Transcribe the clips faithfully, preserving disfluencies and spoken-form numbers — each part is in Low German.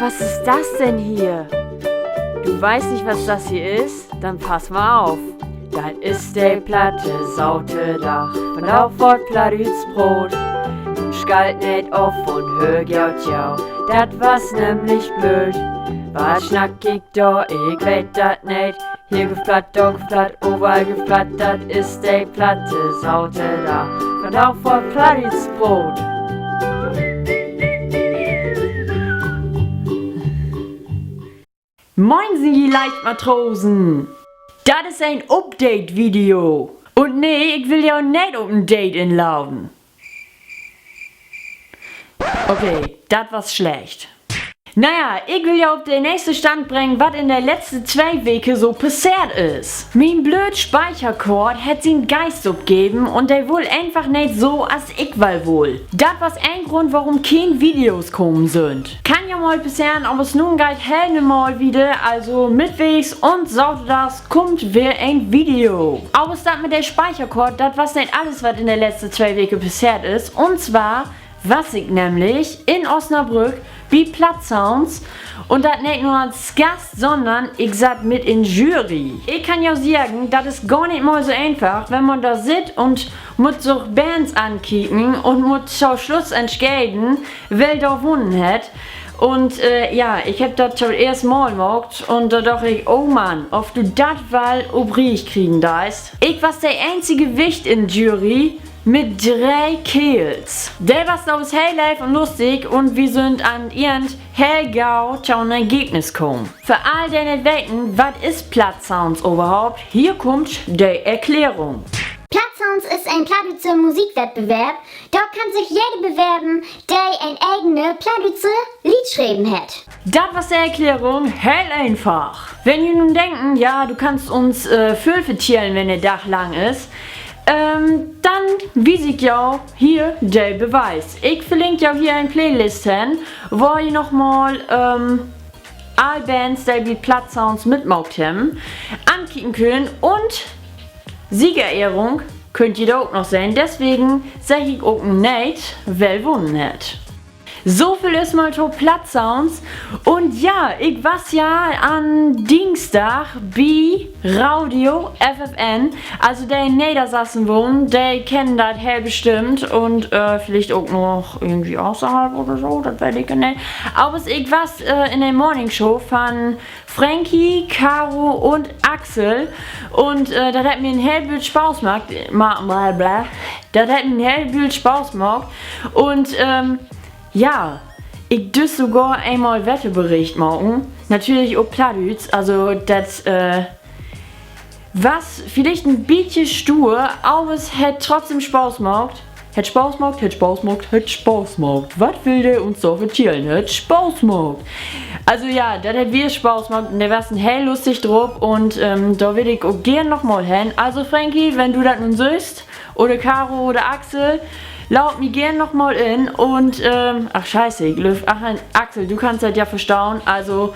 Was ist das denn hier? Du weißt nicht, was das hier ist? Dann pass mal auf. Dat is de platte Saterdag, vandaag word Plattdüütsch praat. Nu schalt neet of un höör gaut to, dat was nämlich blööd. Wat snack ik dor, ik weet dat neet. Hier gifft Platt, dor gifft Platt, overall gifft Platt, dat is de platte Saterdag, vandaag word Plattdüütsch praat. Moin, ji Leichtmatrosen! Dat is en Update-Video. Un nee, ik will jo neet op en Date inladen. Okay, dat was slecht. Na ja, ik will jo op de nächste Stand bringen, wat in de letzte twee Weke so passeert is. Mien blööd Speicherkort hett sien Geist opgeven un de wull eenfach neet so, as ik wall wull. Dat was een Grund, worüm keen Videos kamen sünd. Kann ja mal passeren, aver nu geiht 't heel normal wieder, also mittweeks un saterdags kummt weer en Video. Aver dat mit de Speicherkort, dat was neet alles, wat in de letzte twee Weke passeert is. Un zwar was ik nämlich in Osnabrück bi Plattsounds. Un dat neet nur as Gast, sonnern ik satt mit in Jury. Ik kann jo seggen, dat is gor neet mal so eenfach, wenn man dor sitt un mutt sük Bands ankieken un mutt to Sluss entscheden, well dor wunnen hett. Un, äh, ja, ik hebb dat to't eerst Mal maakt un dor doch ik: Oh Mann, of du dat wall op Rieg kriegen deist. Ik was de eenzige Wicht in Jury mit dree Keerls. De was avers heel leev un lustig un wi sünd an 't Enn heel gau to en Ergebnis kamen. För all, de neet weten, wat is Plattsounds överhaupt, hier kummt de Erklärung. Plattsounds is en plattdüütschen Musikwettbewerb. Dor kann sik jede bewerben, de en egene plattdüütsche Lied schreven hett. Dat was de Erklärung, heel eenfach. Wenn ji nu denken, ja, du kannst uns, äh, vööl vertellen, wenn de Dag lang is, ähm, denn wies ik jo hier de Beweis. Ik verlink jo hier en Playlist hen, wo ji noch mal, ähm, all Bands, de bi Plattsounds mitmaakt hebben, ankieken köönt un Siegerehrung köönt ji dor ok noch sehn. Deswegen segg ik ok neet, well wunnen hett. So veel eerstmal to Plattsounds. Un ja, ik was ja an Dingsdag bi Radio F F N. Also de in Neddersassen wohnen, de kennen dat heel bestimmt. Un, äh, villicht ok noch irgendwie außerhalb oder so, dat weet ik neet. Aver ik was, äh, in de Morningshow van Frankie, Caro un Axel. Un, äh, dat hett mi en heel Bült Spaaß maakt. Ma-, bla, bla. Dat hett mi en heel Bült Spaaß maakt. Un, ähm, ja, ik düss sogor eenmal Wetterbericht maken. Natürlich op Plattdüütsch. Also, dat, äh, was villicht en bietje stuur, aver hett trotzdem Spaaß maakt. Hett Spaaß maakt, hett Spaaß maakt, hett Spaaß maakt. Wat will de uns dor vertellen? Hett Spaaß maakt. Also ja, dat hett wier Spaaß maakt un de wassen heel lustig drup un, ähm, dor will ik ok geern noch mal hen. Also Frankie, wenn du dat nu sühst, oder Caro oder Axel, laadt mi geern noch mal in un, ähm, ach Scheiße, ik glööv, ach, Axel, du kannst dat ja verstahn, also,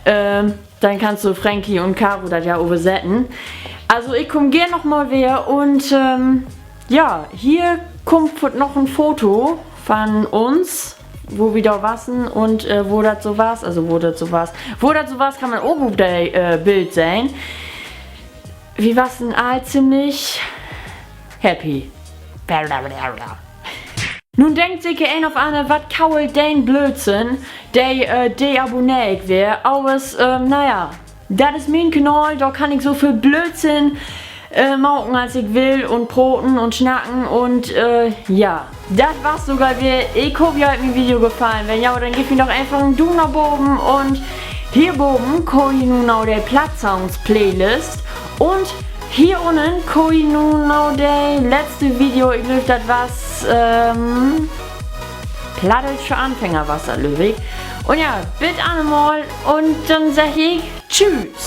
ähm, denn kannst du Frankie un Caro dat ja översetten. Also, ik kumm geern noch mal weer un, ähm, ja, hier kummt foorts noch en Foto van uns, wo wi dor wassen un, äh, wo dat so was, also wo dat so was. Wo dat so was, kann man ok op de, äh, Bild sehn. Wi wassen all ziemlich happy. Nu denkt seker een of anner, wat kault den Blödsinn, de, äh, deabonneer ik weer. Avers, ähm, na ja, dat is mien Kanal, dor kann ik so veel Blödsinn, äh, maken, as ik will un proten un snacken un, äh, ja. Dat was sogor weer. Ik hoop, jo hett mien Video gefallen. Wenn ja, denn geevt mi doch eenfach en Duum na boven un hier boven köönt ji nu na de Plattsounds Playlist un hier unnen köönt ji nu na de letzte Video, ik glööv, dat was, ähm, Plattdüütsch för Anfänger was dat, glööv ik. Un ja, bit annermal un denn segg ik tschüüs.